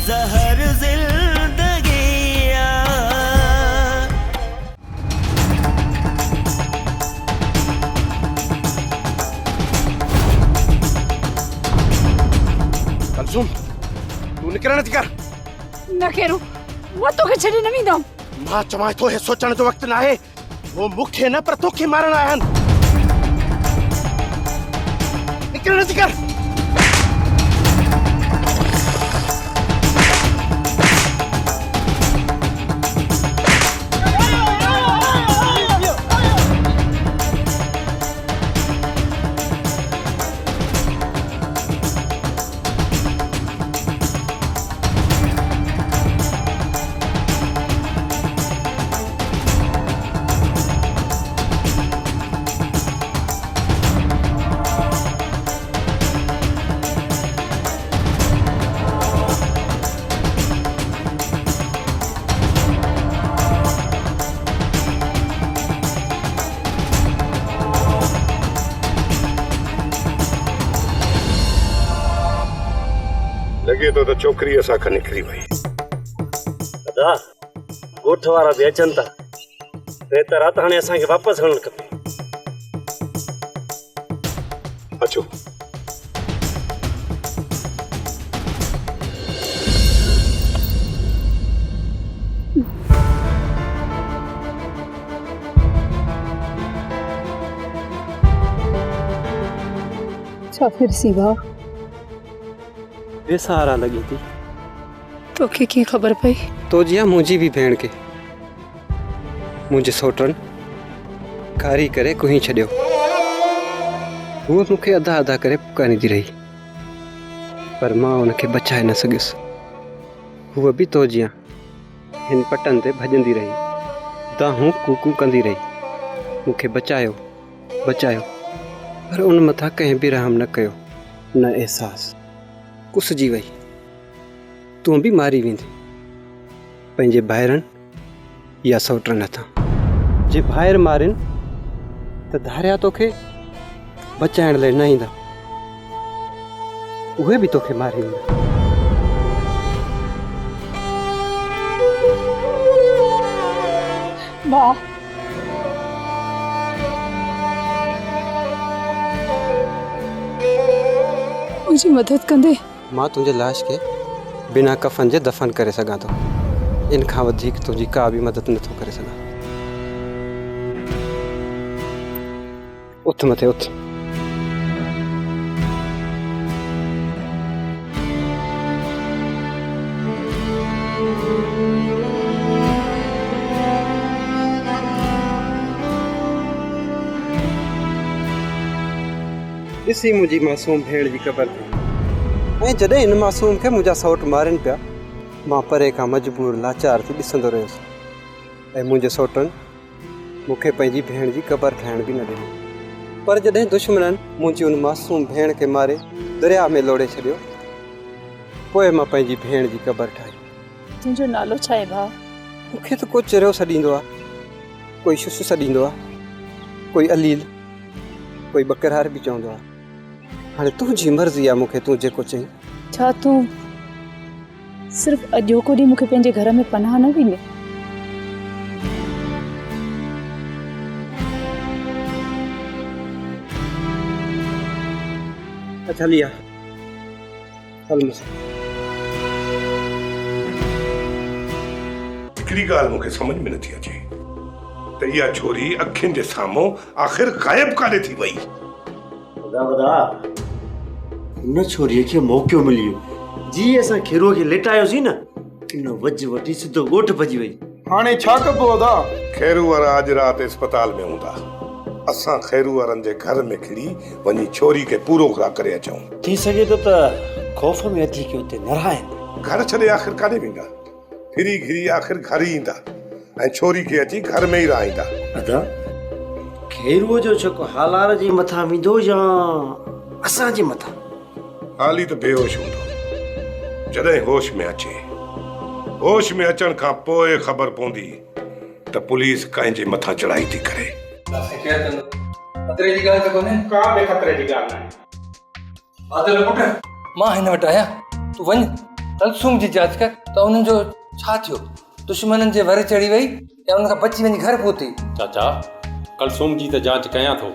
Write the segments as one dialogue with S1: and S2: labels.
S1: زهر زندگي آ.
S2: ڪلثوم تون نڪرڻ ٿي ڪر.
S3: نه خيرو مان توکي ڇڏي نه ويندم.
S2: مان چوان ٿو هي سوچڻ جو وقت ناهي. هو مون کي نه پر توکي مارڻ آيا آهن. نڪرڻ جي ڪر.
S4: لڳي ٿو ته ڇوڪري اسان کان نڪري وئي.
S5: ادا ڳوٺ وارا به اچن ٿا. بهتر آ ته هاڻي اسان کي واپس هلڻ کپي.
S4: اچو.
S3: ڇا ڦرسين ڀاء؟
S6: بي سهارا لڳين ٿي.
S3: توکي ڪيئن خبر پئي؟
S6: تو جيان منهنجي به ڀيڻ کي منهنجي سوٽن کاري ڪري ڪهي ڇڏيو. هوء مون کي ادا ادا ڪري پڪاريندي رهي، پر مان ان کي بچائي نه سگهيس. هوء به تو جيان هن پٽن تي ڀڄندي رهي، دانهون ڪوڪون ڪندي رهي، مون کي بچايو، بچايو، پر ان مٿان ڪنهن به رحم نه ڪيو، نه احساس. ڪسجي وئي. تون به ماري ويندين پنهنجي ڀائرن يا سئوٽن هٿان. جي ڀائر مارين ته ڌاريا توکي بچائڻ لاء نه ايندا، اهي به توکي ماري ويندا.
S3: ڀاء! منهنجي مدد ڪندين؟
S6: مان تنهنجي لاش کي بنا ڪفن جي دفن ڪري سگهان ٿو. ان کان وڌيڪ تنهنجي ڪا به مدد نٿو ڪري سگهان. اٿ مٿي اٿ. ڏسي منهنجي معصوم ڀيڻ جي قبر تي ۽ جڏهن هن معصوم کي منهنجا سئوٽ مارين پيا مان پري کان مجبور لاچار ٿي ڏسندو رهيس ۽ منهنجي سئوٽن مون کي پنهنجي ڀيڻ جي قبر ٺاهڻ به نه ڏني پر جڏهن دشمنن منهنجي ان معصوم ڀيڻ کي ماري درياهه ۾ لوڙهي ڇڏيو پوء مان پنهنجي ڀيڻ جي قبر ٺاهي.
S3: تنهنجو نالو ڇا آهي ڀاء؟
S6: مون کي ته ڪو چريو سڏيندو آهي، ڪوئي شش سڏيندو آهي، ڪوئي عليل، ڪوئي ٻڪرار به چوندو آهي. هاڻي تنهنجي مرضي آهي مون کي تون جيڪو چئين.
S3: ڇا تون صرف اڄوڪو ڏينهن مون کي پنهنجي گهر ۾ پناهه نه ڏيندين؟
S6: اڇا هلي آ. هل مون سان.
S4: هڪڙي ڳالهه مون کي سمجهه ۾ نٿي اچي ته اها ڇوري اکين جي سامهون آخر غائب ڪاڏي ٿي وئي؟
S5: ودا ودا ان ڇوريء کي موقعو ملي ويو. جيئن اسان کيروء کي ليٽايوسين نه، ان وجهه وٺي سڌو ڳوٺ پڄي وئي.
S7: هاڻي ڇا ڪبو ادا؟
S4: خيرو وارا اڄ رات اسپتال ۾ هوندا. اسان خيرو وارن جي گهر ۾ کڙي وڃي ڇوري کي پورو گهرا ڪري اچون.
S5: ٿي سگهي ٿو ته خوف ۾ اچي ڪي اتي نه رهائين.
S4: گهر ڇڏي آخر ڪاڏي ويندا؟ ڦري گهري آخر گهر ئي ايندا ۽ ڇوري کي اچي گهر ۾ ئي رهائيندا.
S5: ادا، خيروء جو شڪ هالار جي مٿان ويندو يا اسان جي مٿان؟
S4: حالي ته بيهوش هوندو. جڏهن هوش ۾ اچي. هوش ۾ اچڻ کان پوء خبر پوندي ته پوليس ڪنهن جي مٿان چڙهائي ٿي ڪري.
S8: سائين ڪير ڪندو؟ خطري جي ڳالهه ته ڪونهي؟
S7: ڪا به خطري جي ڳالهه ناهي.
S8: بادل پٽ، مان هن وٽ آهيان، تون وڃ ڪلثوم جي جاچ ڪر ته انهن جو ڇا ٿيو؟ دشمنن جي ور چڙهي وئي يا انهن کان بچي وڃي گهر پهتي؟
S7: چاچا، ڪلثوم جي ته جاچ ڪيان ٿو،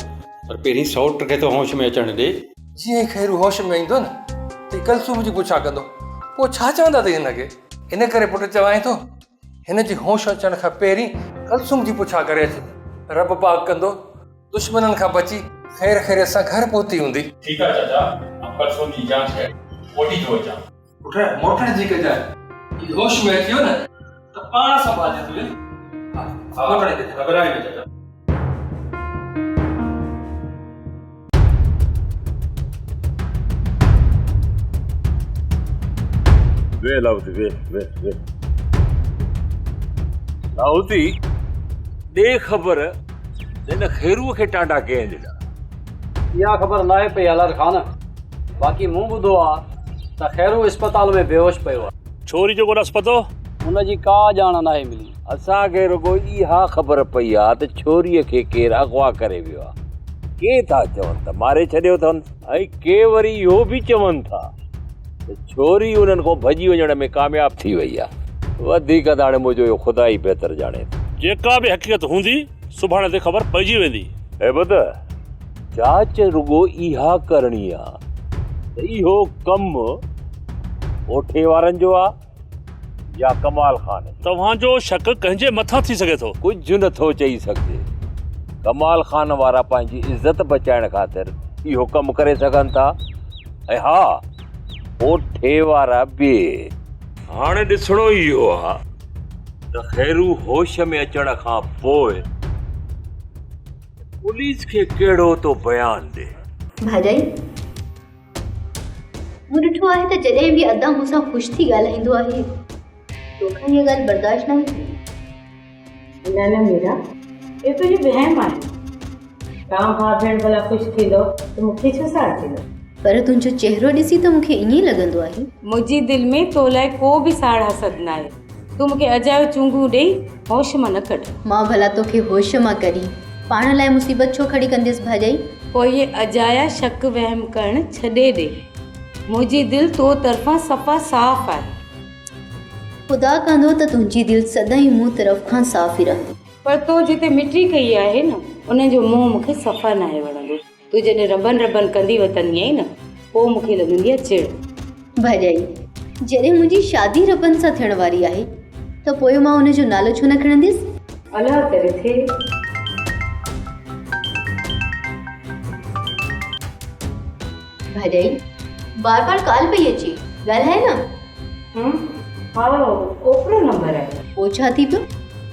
S7: پر پهرين سئوٽ کي ته هوش ۾ اچڻ ڏي.
S8: جيئن ئي خيرو هوش ۾ ايندو نه ته هي ڪلثوم جي پڇا ڪندو، پوء ڇا چوندا اٿئي هن کي؟ ان ڪري پٽ چوانء ٿو، هن جي هوش اچڻ کان پهرين ڪلثوم جي پڇا ڪري اچ. رب پاڪ ڪندو، دشمنن کان بچي خير خيريت سان گهر پهتي هوندي.
S7: ٺيڪ آ چاچا، آئون ڪلثوم جي جاچ ڪري موٽي ٿو اچان.
S8: پٽ موٽڻ جي ڪجانء، جي هوش ۾ اچي ويو نه ته پاڻ سنڀالجي تون. ها موٽڻ جي ڪجانء.
S7: گهٻرائي نه چاچا.
S9: ويهه لاهوتي ويهه ويهه ويهه. لاهوتي ڏي خبر ته هن خيروء کي ٽانڊا ڪنهن ڏنا؟
S10: اها خبر ناهي پئي هلر خان، باقي مون ٻڌو آ ته خيرو اسپتال ۾ بيهوش پيو آ.
S11: ڇوري جو ڪو ڏس پتو؟
S10: ان جي ڪا ڄاڻ ناهي ملي.
S9: اسان کي رڳو اها خبر پئي آ ته ڇوريء کي ڪير اغوا ڪري ويو آ. ڪي ٿا چون ته ماري ڇڏيو اٿن ۽ ڪي وري اهو به چون ٿا ته ڇوري انهن کان ڀڄي وڃڻ ۾ ڪامياب ٿي وئي آ. وڌيڪ ته هاڻي منهنجو اهو خدا ئي بهتر ڄاڻي ٿو.
S11: جيڪا به حقيقت هوندي سڀاڻي تي خبر پئجي ويندي.
S9: هي ٻڌ، جاچ رڳو اها ڪرڻي آ ته اهو ڪم اوٺي وارن جو آ يا ڪمال خان جو.
S11: توهان جو شڪ ڪنهن جي مٿان ٿي سگهي ٿو؟
S9: ڪجهه نه ٿو چئي سگهجي. ڪمال خان وارا پنهنجي عزت بچائڻ خاطر اهو ڪم ڪري سگهن ٿا ۽ ها اوٺي وارا به. هاڻي ڏسڻو اهو آ ته خيرو هوش ۾ اچڻ کان پوء پوليس کي ڪهڙو ٿو بيان ڏي.
S12: ڀاڄائي، مون ڏٺو آهي ته جڏهن به ادا مون سان خوش ٿي ڳالهائيندو آهي، توکان اها ڳالهه برداشت ناهي ٿيندي.
S13: نه نه ميرا، اهو تنهنجو وهم آهي. توهان ڀاء ڀيڻ ڀلا خوش ٿيندؤ ته مون کي ڇو ساڙ ٿيندو؟
S12: پر تنهنجو چهرو ڏسي ته مون کي ائين ئي لڳندو آهي.
S13: منهنجي دل ۾ تو لاء ڪو به ساڙ حسد ناهي. تون مون کي اجايو چونگون ڏيئي هوش مان نه ڪڍ.
S12: مان ڀلا توکي هوش مان ڪڍي پاڻ لاء مصيبت ڇو کڙي ڪنديس ڀاڄائي؟
S13: پوء اهي اجايا شڪ وهم ڪرڻ ڇڏي ڏي. منهنجي دل تو طرفان صفا صاف آهي.
S12: خدا ڪندو ته تنهنجي دل سدائين مون طرف کان صاف ئي رهندي.
S13: پر تو جتي مٽي ڪئي آهي نه، ان جو منهن مون کي صفا ناهي وڻندو. تون جڏهن ربن ربن ڪندي وتندي آهين نه، پوء مون کي لڳندي آهي چڙ.
S12: ڀاڄائي، جڏهن منهنجي شادي ربن سان ٿيڻ واري آهي ته پوء مان ان جو نالو ڇو نه کڻنديس؟
S13: الله ڪري ٿئي.
S12: ڀاڄائي، بار بار ڪال پئي اچي، ڳالهاء نه.
S13: هم، ها اوپرو نمبر آهي.
S12: پوء ڇا ٿي پيو؟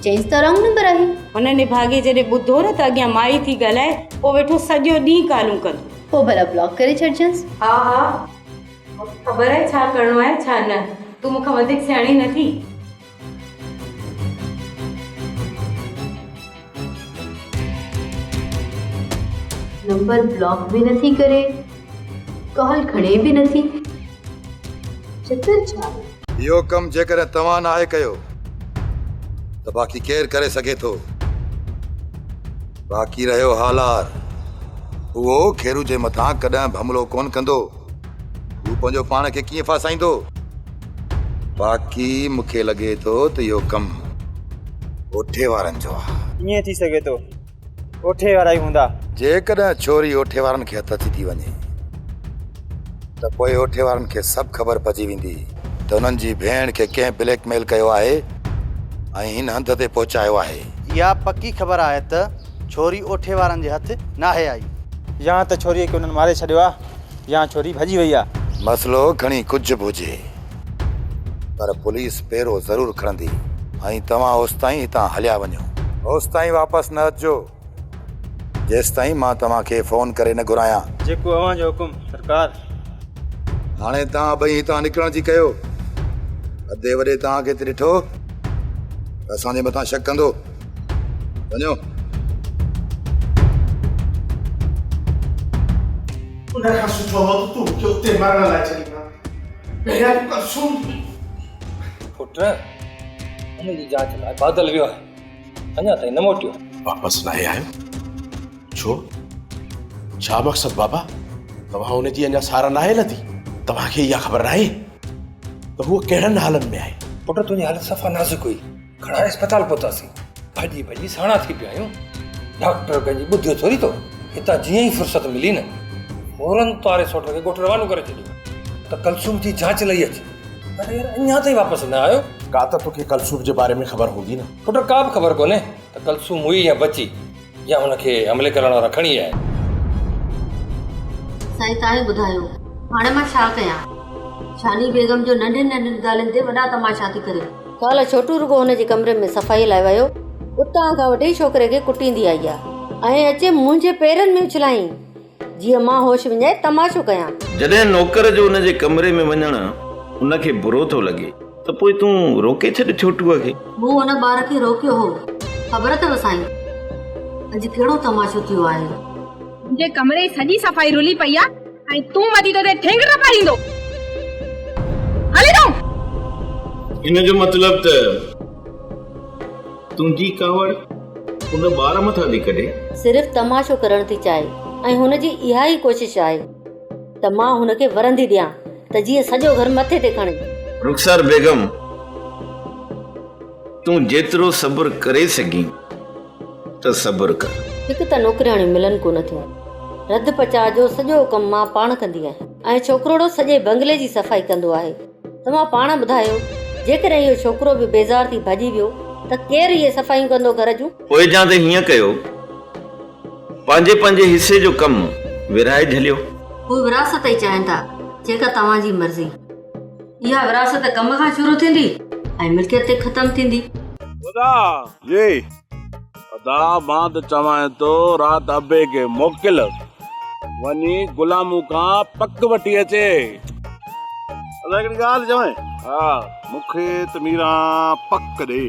S12: چئينس ته رانگ نمبر آهي.
S13: هن نڀاڳي جڏهن ٻڌو نه ته اڳيان مائي ٿي ڳالهائي، پوء ويٺو سڄو ڏينهن ڪالون ڪندو.
S12: پوء ڀلا بلاڪ ڪري ڇڏجانس.
S13: ها ها، مون کي خبر آهي ڇا ڪرڻو آهي ڇا نه. تون مون کان وڌيڪ سياڻي نه ٿي.
S12: نمبر بلاڪ به نٿي ڪري، ڪال کڻي به نٿي. چڪر ڇا آهي؟
S14: اهو ڪم جيڪڏهن توهان ناهي ڪيو ته باقي ڪير ڪري سگهي ٿو؟ باقي رهيو هالار، اهو خيرو جي مٿان ڪڏهن به حملو ڪونه ڪندو. هو پنهنجو پاڻ کي ڪيئن ڦاسائيندو؟ باقي مون کي لڳي ٿو ته اهو ڪم اوٺي وارن جو آهي.
S15: ائين ٿي سگهي ٿو. اوٺي وارا ئي هوندا.
S14: جيڪڏهن ڇوري اوٺي وارن کي هٿ اچي ٿي وڃي ته پوء اوٺي وارن کي سڀ خبر پئجي ويندي ته انهن جي ڀيڻ کي ڪنهن بليڪ ميل ڪيو آهي ۽ هن هنڌ تي پهچايو آهي.
S5: اها پڪي خبر آهي ته ڇوري اوٺي وارن جي هٿ ناهي آئي.
S15: يا ته ڇوريء کي انهن ماري ڇڏيو آهي يا ڇوري ڀڄي وئي آهي.
S14: مسئلو کڻي ڪجهه به هجي پر پوليس پيرو ضرور کڻندي ۽ توهان اوستائين هتان هليا وڃو. اوستائين واپس نه اچجو جيستائين مان توهان کي فون ڪري نه گهرايان.
S15: جيڪو اوهان جو حڪم سرڪار.
S14: هاڻي توهان ٻئي هتان نڪرڻ جي ڪيو. ادي وڏي توهان کي هتي ڏٺو ته اسان جي مٿان شڪ ڪندو. وڃو.
S2: ان کان سٺو هو ته تون مون کي اتي مرڻ لاء ڇڏين ها. پهريان تون ڪلثوم جي.
S8: پٽ، ان جي جاچ لاء بادل ويو آهي. اڃا تائين نه موٽيو.
S2: واپس ناهي آيو؟ ڇو؟ ڇا مقصد بابا؟ توهان ان جي اڃا سار ناهي لڌي؟ توهان کي اها خبر ناهي؟ ته هوء ڪهڙن حالن ۾ آهي.
S8: پٽ تنهنجي حالت صفا نازڪ هئي. کڻائي اسپتال پهتاسين. ڀڄي ڀڄي ساڻا ٿي پيا آهيون. ڊاڪٽر ڪنهن جي ٻڌيو ٿوري ٿو. هتان جيئن ئي فرصت ملي نه فورن تاري سوٽ کي ڳوٺ روانو ڪري ڇڏيو ته ڪلثوم جي جاچ لهي اچ. پر يار اڃا تائين واپس نه آيو.
S2: ڪا ته توکي ڪلثوم جي باري ۾ خبر هوندي نه.
S8: پٽ ڪا به خبر ڪونهي ته ڪلثوم هئي يا بچي يا هن کي حملي ڪرڻ وارا کڻي ويا آهن.
S12: سائين توهان ئي ٻڌايو هاڻي مان ڇا ڪيان؟ شاني بيگم جو ننڍين ننڍين ڳالهين تي وڏا تماشا ٿي ڪري. ڪالهه ڇوٽو رڳو هن جي ڪمري ۾ صفائي لاء ويو، اتان کان وٺي ڇوڪري کي ڪٽيندي آئي آ ۽ اچي منهنجي پيرن ۾ اڇلايائين، جيئن مان هوش وڃائي تماشو ڪيان.
S16: جڏهن نوڪر جو ان جي ڪمري ۾ وڃڻ ان کي برو ٿو لڳي ته پوء تون روڪي ڇڏ ڇوٽوء کي.
S12: مون ان ٻار کي روڪيو هو. خبر اٿو سائين، اڄ ڪهڙو تماشو ٿيو آهي.
S17: منهنجي ڪمري جي سڄي صفائي رلي پئي آ ۽ تون وڌي تو تي ٺينگ نه پاريندو. هل هتان.
S16: ان جو مطلب ته تنهنجي ڪاوڙ ان ٻار مٿان ٿي ڪڍي.
S12: صرف تماشو ڪرڻ ٿي چاهي ۽ هن جي اها ئي ڪوشش آهي ته مان هن کي ورندي ڏيان ته جيئن سڄو گهر مٿي تي کڻي.
S16: رخسار بيگم، تون جيترو صبر ڪري سگهين ته صبر ڪر.
S12: هڪ ته نوڪرياڻيون ملن ڪونه ٿيون. رڌ پچاء جو سڄو ڪم مان پاڻ ڪندي آهيان ۽ ڇوڪروڙو سڄي بنگلي جي صفائي ڪندو آهي. توهان پاڻ ٻڌايو، جيڪڏهن اهو ڇوڪرو به بيزار ٿي ڀڄي ويو ته ڪير اهي صفايون ڪندو گهر جون؟
S16: پوء جان ته هيئن ڪيو، پنهنجي پنهنجي حصي جو ڪم ورهائي جهليو.
S12: هو وراثت ئي چاهين ٿا، جيڪا توهان جي مرضي. اها وراثت ڪم کان شروع ٿيندي ۽ ملڪيت تي ختم ٿيندي.
S11: ادا!
S18: جي.
S11: ادا مان ته چوانء ٿو رات ابي کي موڪل وڃي غلامون کان پڪ وٺي اچي.
S18: ادا هڪڙي ڳالهه چوانء؟
S11: ها.
S18: مون کي ته ميران پڪ ڏي.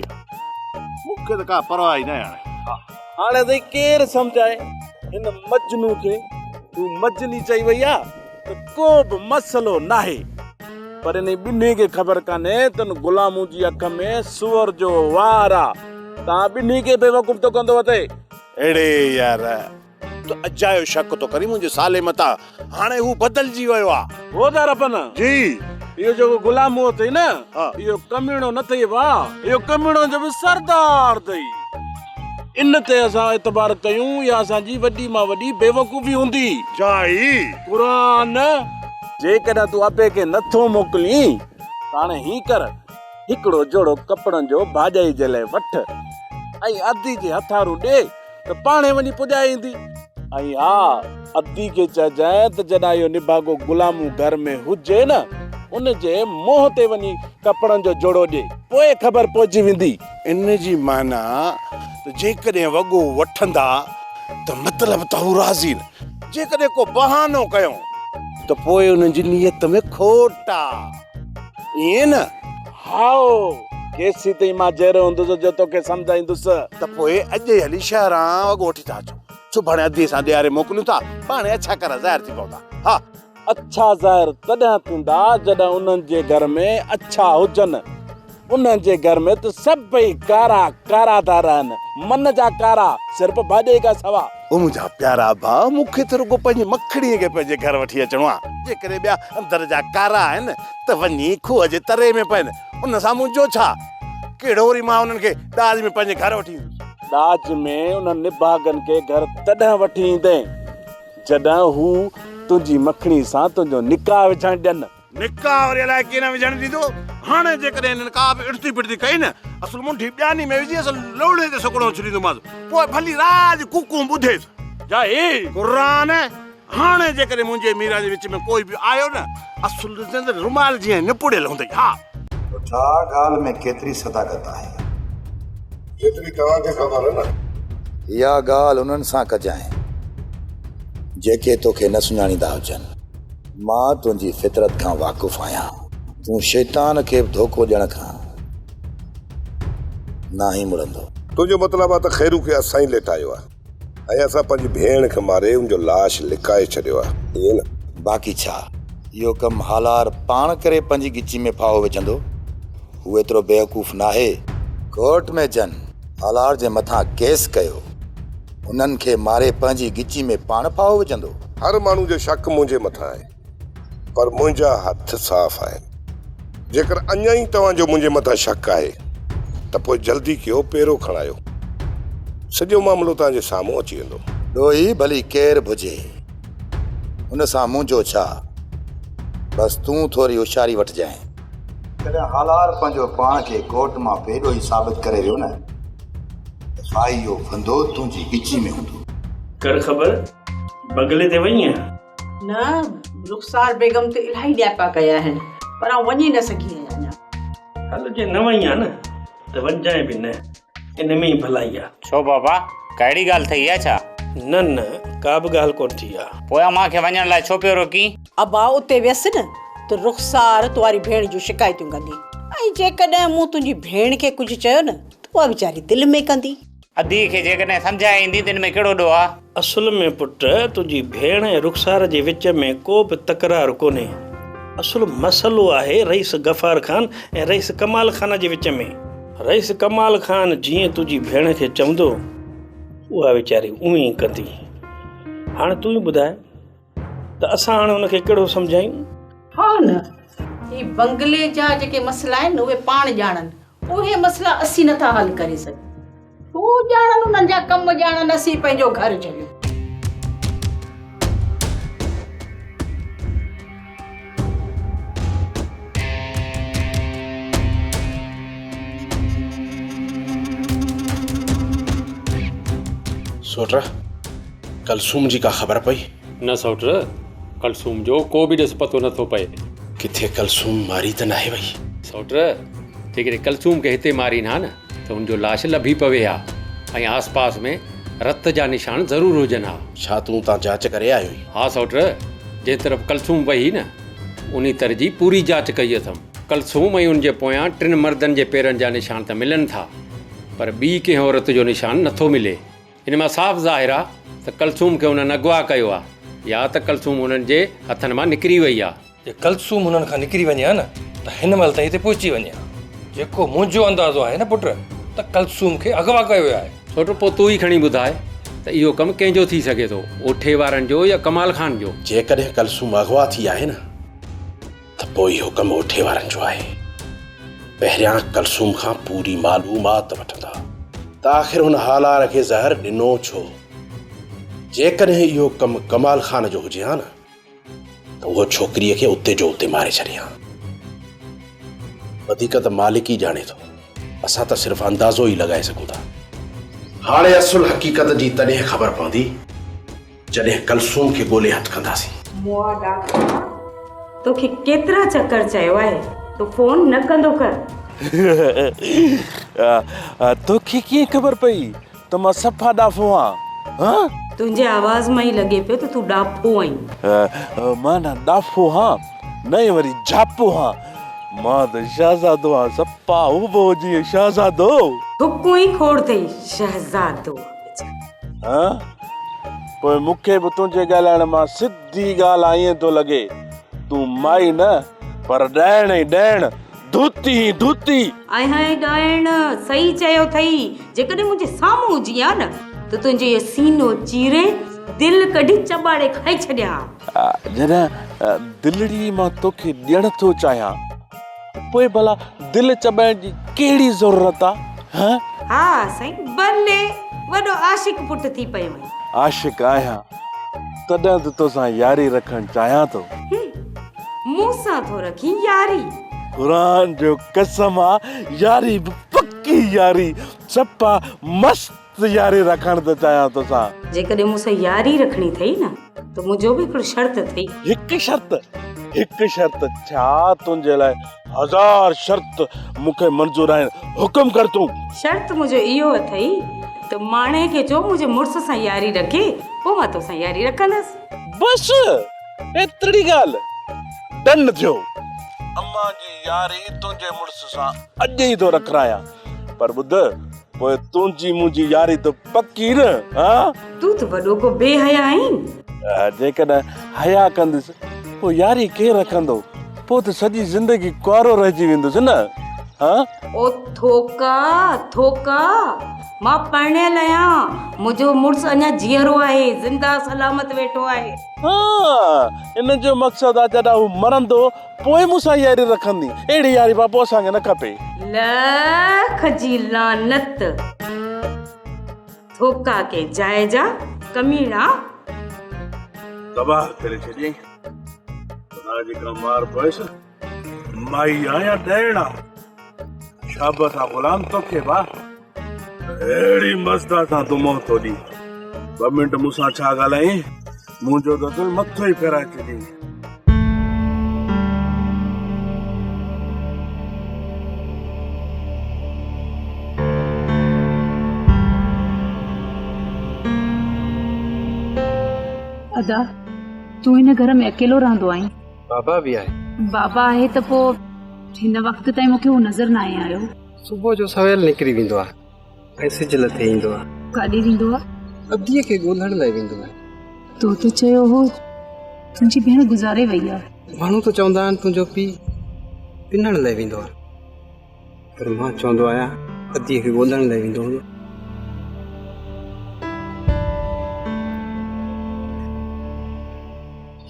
S18: مون کي ته ڪا پرواهه ئي ناهي هاڻي.
S11: ها. هاڻي سائين ڪير سمجهائي هن مجنون کي. هو مجني چئي وئي آ ته ڪو به مسئلو ناهي. پر انهي ٻنهي کي خبر ڪانهي ته ان غلامون جي اک ۾ سوئر جو وار آ. تان ٻنهي کي بيوقوف ٿو ڪندو وتي.
S18: اڙي يار تون اجايو شڪ ٿو ڪرين منهنجي سالي متان. هاڻي هو بدلجي ويو آ.
S11: هو ٿا رپن.
S18: جي.
S11: اهو جيڪو غلامون اٿئي نه اهو ڪميڻو نه اٿئي ڀاء. اهو ڪميڻو جو به سردار اٿئي. ان تي اسان اعتبار ڪيون اها اسان جي وڏي مان وڏي بيوقوفي هوندي.
S18: جائي.
S11: قرآن. جيڪڏهن تون ابي کي نه ٿو موڪلين ته هاڻي هين ڪر، هڪڙو جوڙو ڪپڙن جو ڀاڄائي جي لاء وٺ ۽ ادي جي هٿارون ڏي ته پاڻهي وڃي پڄائي ايندي. ۽ ها، ادي کي چئجانء ته جڏهن اهو نڀاڳو غلامون گهر ۾ هجي نه، ان جي منهن تي وڃي ڪپڙن جو جوڙو ڏي، پوء خبر پئجي ويندي.
S18: ان جي معنيٰ ته جيڪڏهن وڳو وٺندا ته مطلب ته هو راضي نه، جيڪڏهن ڪو بهانو ڪيائون ته پوء انهن جي نيت ۾ کوٽ آ، ائين نه؟
S11: هائو، ڪيسيتائين مان جيئرو هوندس جو توکي سمجهائيندس.
S18: ته پوء اڄ ئي هلي شهران وڳو وٺي ٿا اچون. سڀاڻي اديء سان ڏياري موڪليون ٿا، پاڻهي اڇا ڪرا ظاهر ٿي پوندا. ها!
S11: اڇا ظاهر تڏهن ٿيندا جڏهن انهن جي گهر ۾ اڇا هجن. انهن جي گهر ۾ ته سڀئي ڪارا ڪارا ٿا رهن، من جا ڪارا، صرف ڀاڄئي کان سوا.
S18: او منهنجا پيارا ڀاء، مون کي ته رڳو پنهنجي مکڙيء کي پنهنجي گهر وٺي اچڻو آ. جيڪڏهن ٻيا اندر جا ڪارا آهن ته وڃي کوهه جي تري ۾ پون، ان سان منهنجو ڇا؟ ڪهڙو وري مان انهن کي ڏاج ۾ پنهنجي گهر وٺي ايندس.
S11: ڏاج ۾ انهن نڀاڳن کي گهر تڏهن وٺي ايندين، جڏهن هو تنهنجي مکڻي سان تنهنجو نڪاح وجهڻ ڏين.
S18: نڪاح وري الائي ڪيئن نه وجهڻ ڏيندو. هاڻي جيڪڏهن هنن ڪا به اڙتي پڙتي ڪئي نه، اصل منڍي ٻياني ۾ وجهي اصل لوڙهي تي سڪڻو ڇڏيندومانس. پوء ڀلي راڄ ڪوڪون ٻڌيس.
S11: جاهي!
S18: قرآن، هاڻي جيڪڏهن منهنجي ۽ ميران جي وچ ۾ ڪوئي به آيو نه، اصل ڏسجين ته رومال جيئن نپوڙيل هوندئي. ها!
S14: ڇا ڳالهه ۾ ڪيتري صداقت آهي؟
S4: جيتري توهان کي خبر نه.
S14: اها ڳالهه انهن سان ڪجانء، جيڪي توکي نه سڃاڻيندا هجن. مان تنهنجي فطرت کان واقف آهيان. تون شيطان کي به ڌوڪو ڏيڻ کان ناهين مڙندو.
S4: تنهنجو مطلب آهي ته خيرو کي اسان ئي ليٽايو آهي ۽ اسان پنهنجي ڀيڻ کي ماري ان جو لاش لڪائي ڇڏيو آهي، ائين نه؟
S14: باقي ڇا اهو ڪم هالار پاڻ ڪري پنهنجي ڳچي ۾ ڦاهو وجهندو؟ هو ايترو بيوقوف ناهي. ڪورٽ ۾ جن هالار جي مٿان ڪيس ڪيو، انهن کي ماري پنهنجي ڳچي ۾ پاڻ ڦاهو وجهندو؟
S4: هر ماڻهو جو شڪ منهنجي مٿان آهي، پر منهنجا هٿ صاف آهن. جيڪر اڃا ئي توهان جو منهنجي مٿان شڪ آهي ته پوء جلدي ڪيو پيرو کڻايو. سڄو معاملو توهان جي سامهون اچي ويندو.
S14: ڏوهي ڀلي ڪير به هجي، ان سان منهنجو ڇا؟ بس تون ٿوري هوشياري وٺجانء. جڏهن هالار پنهنجو پاڻ کي ڪورٽ مان بي ڏوهي ثابت ڪري ويو نه ته ڦاهي جو ڦندو تنهنجي ڳچي ۾ هوندو.
S19: ڪر خبر، بنگلي تي وئينء؟
S20: نه، رخسار بيگم ته الاهي نياپا ڪيا آهن، پر آئون وڃي نه سگهي آهيان اڃا.
S19: هل جي نه وئين ها نه ته وڃجانء به نه، ان ۾ ئي ڀلائي آ.
S21: ڇو بابا، ڪا اهڙي ڳالهه ٿي آ ڇا؟
S19: نه نه، ڪا به ڳالهه ڪونه ٿي آ.
S21: پوء امان کي وڃڻ لاء ڇو پيو روڪين؟
S20: ابا، اتي ويس نه ته رخسار تو واري ڀيڻ جون شڪايتون ڪندي ۽ جيڪڏهن مون تنهنجي ڀيڻ کي ڪجهه چيو نه ته اها ويچاري دل ۾ ڪندي.
S21: اديء کي جيڪڏهن سمجهائي ايندين ته ان ۾ ڪهڙو ڏوهه آ؟
S19: اصل ۾ پٽ تنهنجي ڀيڻ ۽ رخسار جي وچ ۾ ڪو به تڪرار ڪونهي. اصل مسئلو آهي رئيس غفار خان ۽ رئيس ڪمال خان جي وچ ۾. رئيس ڪمال خان جيئن تنهنجي ڀيڻ کي چوندو، اها ويچاري اونئين ئي ڪندي. هاڻ تون ئي ٻڌاء ته اسان هاڻ هن کي ڪهڙو سمجهايون؟
S20: ها نه، هي بنگلي جا جيڪي مسئلا آهن اهي پاڻ ڄاڻن، اهي مسئلا اسين نٿا حل ڪري سگهون. هو ڄاڻن انهن جا ڪم ڄاڻن اسين پنهنجو گهر جهليون.
S18: سوٽ، ڪلثوم جي ڪا خبر پئي؟
S7: نه سوٽ، ڪلثوم جو ڪو به ڏس پتو نٿو پئي.
S18: ڪٿي ڪلثوم ماري ته ناهي وئي؟
S7: سوٽ، جيڪڏهن ڪلثوم کي هتي مارين ها نه ته هن جو لاش لڀي پوي ها ۽ آس پاس ۾ رت جا نشان ضرور هجن ها.
S18: ڇا تون اتان جاچ ڪري آيو آهين؟
S7: ها سوٽ، جنهن طرف ڪلثوم وئي هئي نه، انهي تر جي پوري جاچ ڪئي اٿم. ڪلثوم ۽ ان جي پويان ٽن مردن جي پيرن جا نشان ته ملن ٿا، پر ٻي ڪنهن عورت جو نشان نٿو ملي. ان مان صاف ظاهر آ ته ڪلثوم کي انهن اغوا ڪيو آ يا ته ڪلثوم انهن جي هٿن مان نڪري وئي آ.
S8: جي ڪلثوم هنن کان نڪري وڃي ها نه ته هن مهل تائين هتي پهچي وڃي ها. جيڪو منهنجو اندازو آهي نه پٽ ته ڪلثوم کي اغوا ڪيو ويو آهي.
S7: سوٽ پوء تون ئي کڻي ٻڌاء ته اهو ڪم ڪنهن جو ٿي سگهي ٿو، اوٺي وارن جو يا ڪمال خان جو؟
S18: جيڪڏهن ڪلثوم اغوا ٿي آهي نه ته پوء اهو ڪم اوٺي وارن جو آهي. پهريان ڪلثوم کان پوري معلومات وٺندا ته آخر هن هالار کي زهر ڏنو ڇو؟ جيڪڏهن اهو ڪم ڪمال خان جو هجي ها نه ته اهو ڇوڪريء کي اتي جو اتي ماري ڇڏي ها. وڌيڪ ته مالڪ ئي ڄاڻي ٿو. اسان ته صرف اندازو ئي لڳائي سگهون ٿا. هاڻي اصل حقيقت جي تڏهن خبر پوندي جڏهن ڪلثوم کي ڳولي هٿ ڪنداسين.
S13: مئا ڏاڪا، توکي ڪيترا چڪر چيو آهي ته فون نه ڪندو ڪر.
S11: توکي ڪيئن خبر پئي ته مان صفا ڏاڦو آهيان؟ ها؟
S13: تنهنجي آواز مان ئي لڳي پيو ته تون ڏاڦو آهين.
S11: مان نه ڏاڦو هان نه ئي وري جاپو هان. مان ته شهزادو آهيان صفا هوبهو جيئن شهزادو.
S13: ٿڪون ئي کوڙ اٿئي شهزادو.
S11: ها؟ پوء مون کي به تنهنجي ڳالهائڻ مان سڌي ڳالهه ائين ٿو لڳي، تون مائي نه پر ڏائڻ ئي ڏائڻ، ڌوتي ئي ڌوتي.
S13: آئي هاء ڏائڻ، صحيح چيو اٿئي، جيڪڏهن منهنجي سامهون هجين ها نه ته تنهنجو اهو سينو چيري دل ڪڍي چٻاڙي کائي ڇڏيان
S11: ها. جڏهن دلڙي مان توکي ڏيڻ ٿو چاهيان ته پوء ڀلا دل چٻائڻ جي ڪهڙي ضرورت آ، هه؟
S13: ها سائين ڀلي، وڏو عاشق پٽ ٿي پيو آهين.
S11: عاشق آهيان، تڏهن ته توسان ياري رکڻ چاهيان ٿو.
S13: مون سان ٿو رکين ياري.
S11: قرآن جو قسم آ ياري به پڪي ياري، صفا مست ياري رکڻ ٿو چاهيان توسان.
S13: جيڪڏهن مون سان ياري رکڻي اٿئي نه ته منهنجو به هڪڙو شرط اٿئي.
S11: هڪ شرط؟ هڪ شرط ڇا تنهنجي لاء هزار شرط مون کي منظور آهن، حڪم ڪر تون.
S13: شرط منهنجو اهو اٿئي ته ماڻهي کي چئو منهنجي مڙس سان ياري رکي پوء مان توسان ياري رکندس.
S11: بس ايتري ڳالهه، ڊن ٿيو. امان جي ياري تنهنجي مڙس سان اڄ ئي ٿو رکرايان، پر ٻڌ پوء تنهنجي منهنجي ياري ته پڪي نه، ها؟
S13: تون ته وڏو ڪو بي حيا آهين.
S11: جيڪڏهن حيا ڪندس پوء ياري ڪير رکندو؟ پوء ته سڄي زندگي ڪنوارو رهجي ويندس نه. ها؟
S13: او ٿوڪا، ٿوڪا، مان پرڻيل آهيان، منهنجو مڙس اڃا جيئرو آهي، زنده سلامت ويٺو آهي.
S11: ها، ان جو مقصد آ جڏهن هو مرندو پوء مون سان ياري رکندين، اهڙي ياري بابو اسان کي نه کپي.
S13: لک جي لعنت، ٿوڪا ڪنهن جاء جا ڪميڻا.
S11: تباهه ڪري ڇڏيائين، خدا جي ڪا مار پويس. مائي آ يا ڏيڻ آ؟ شابس آ غلام توکي با اهڙي مزدا سان تون منهن ٿو ڏين. ٻه منٽ مون سان ڇا ڳالهائين، منهنجو ته دل مٿو ئي ڦيرائي ڇڏيئي.
S3: ادا، تون هن گهر ۾ اڪيلو رهندو آهين؟
S6: بابا به آهي.
S3: بابا آهي ته پوء هن وقت تائين مون کي هو نظر ناهي آيو.
S6: صبح جو سويل نڪري ويندو آهي ۽ سج لٿي ايندو آهي.
S3: ڪاڏي ويندو آهي؟
S6: اديء کي ڳولڻ لاء ويندو آهي.
S3: تو ته چيو هو تنهنجي ڀيڻ گذاري وئي آهي.
S6: ماڻهو ته چوندا آهن تنهنجو پيء پنڻ لاء ويندو آهي. پر مان چوندو آهيان اديء کي ڳولڻ لاء ويندو هوندو.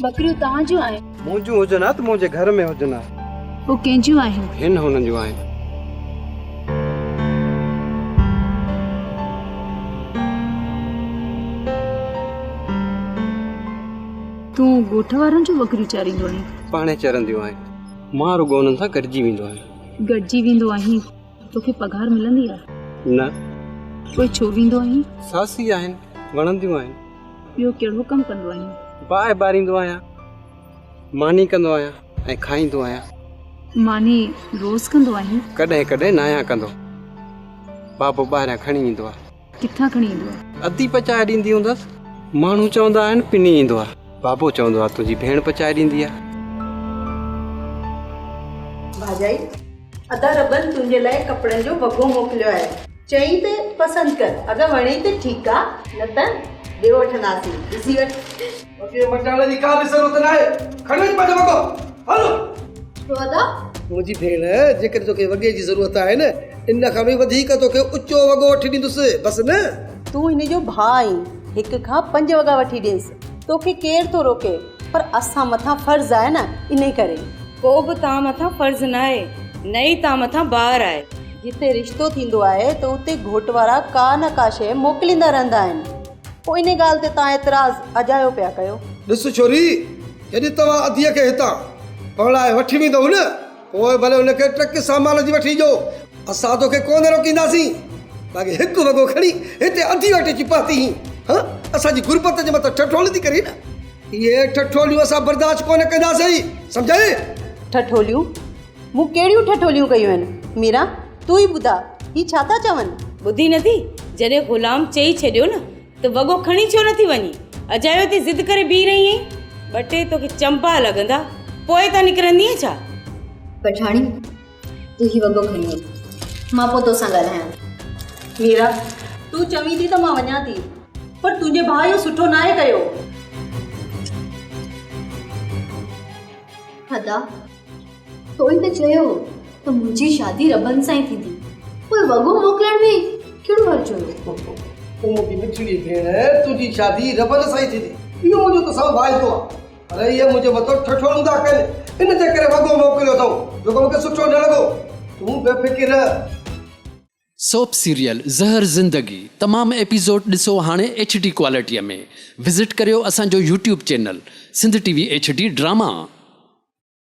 S3: ٻڪريون توهان جون آهن؟
S6: منهنجون هجن ها ته منهنجي گهر ۾ هجن ها.
S3: پوء ڪنهن جون آهن؟
S6: هن هنن جون آهن.
S3: تون ڳوٺ وارن جون ٻڪريون چاريندو آهين؟
S6: پاڻهي چرنديون آهن. مان رڳو انهن سان گڏجي ويندو آهيان.
S3: گڏجي ويندو آهين؟ توکي پگهار ملندي آهي؟
S6: نه.
S3: پوء ڇو ويندو آهين؟
S6: ساسي آهن، وڻنديون آهن.
S3: ٻيو ڪهڙو ڪم ڪندو آهين؟
S6: باهه ٻاريندو آهيان، ماني ڪندو آهيان ۽ کائيندو آهيان.
S3: ماني روز ڪندو آهين؟
S6: ڪڏهن ڪڏهن ناهيان ڪندو. بابو ٻاهريان کڻي ايندو آهي.
S3: ڪٿان کڻي ايندو آهي؟
S6: ادي پچائي ڏيندي هوندس. ماڻهو چوندا آهن پني ايندو آهي. بابو چوندو آهي تنهنجي ڀيڻ پچائي ڏيندي آهي.
S20: ڀاڄائي، ادا ربن تنهنجي لاء ڪپڙن جو وڳو موڪليو آهي. چئين ته پسند ڪر، اگر وڻئي ته ٺيڪ آ، نه ته ٻيو وٺنداسين. ڏسي وٺ.
S8: وڳي مٽائڻ جي ڪا به ضرورت ناهي. کڻي وڃ پنهنجو وڳو. هل.
S20: ڇو ادا؟
S8: منهنجي ڀيڻ، جيڪڏهن توکي وڳي جي ضرورت آهي نه، ان کان به وڌيڪ توکي اچو وڳو وٺي ڏيندس، بس نه؟
S20: تون هن جو ڀاء آهين، هڪ کان پنج وڳا وٺي ڏينس، توکي ڪير ٿو روڪي؟ پر اسان مٿان فرض آهي نه، انهي ڪري.
S13: ڪو به توهان مٿان فرض ناهي، نه ئي توهان مٿان بار آهي.
S20: جتي رشتو ٿيندو آهي ته اتي گهوٽ وارا ڪا نه ڪا شيء موڪليندا رهندا آهن، پوء انهي ڳالهه تي توهان اعتراض اجايو پيا ڪيو.
S8: ڏس ڇوري، جڏهن توهان اديء کي هتان پرڻائي وٺي ويندؤ نه، پوء ڀلي هن کي ٽرڪ سامان جي وٺي ڏيو، اسان توکي ڪونه روڪينداسين. باقي هڪ وڳو کڻي هتي اديء وٽ اچي پهتي هين، هان؟ اسان جي غربت جي مٿان ٺٺولي ٿي ڪرين نه؟ اهي ٺٺوليون اسان برداشت ڪونه ڪنداسين، سمجهئي؟
S20: ٺٺوليون؟ مون ڪهڙيون ٺٺوليون ڪيون آهن؟ ميران، تون ئي ٻڌاء، هي ڇا ٿا چون؟
S13: ٻڌي نه ٿي؟ جڏهن غلام چئي ڇڏيو نه ته وڳو کڻي ڇو نٿي وڃين؟ اجايو هتي ضد ڪري بيهي رهي آهين؟ ٻه ٽي توکي چنبا لڳندا، پوء هتان نڪرندينء ڇا؟
S1: پٺاڻي، تون هي وڳو کڻي وڃ، مان پوء توسان ڳالهايان ٿي.
S20: ميرا، تون چوين ٿي ته مان وڃان ٿي، پر تنهنجي ڀاء اهو سٺو ناهي ڪيو.
S1: ادا، تو ئي ته چيو هو ته منهنجي شادي ربن سان ئي ٿيندي، پوء وڳو موڪلڻ ۾ ڪهڙو حرج هيو؟
S8: او منهنجي مٺڙي ڀيڻ، تنهنجي شادي ربن سان ئي ٿيندي، اهو منهنجو توسان واعدو آهي. پر اهي منهنجي مٿان ٺٺولون ٿا ڪن، ان جي ڪري وڳو موڪليو اٿئون، جيڪو مون کي سٺو نه لڳو. تون بي فڪر رهه.
S7: سوپ سيريل زهر زندگي تمام ايپيسوڊ ڏسو هاڻي ايڇ ڊي ڪوالٽي ۾ وزٽ ڪريو اسان جو YouTube channel Sindh T V H D drama.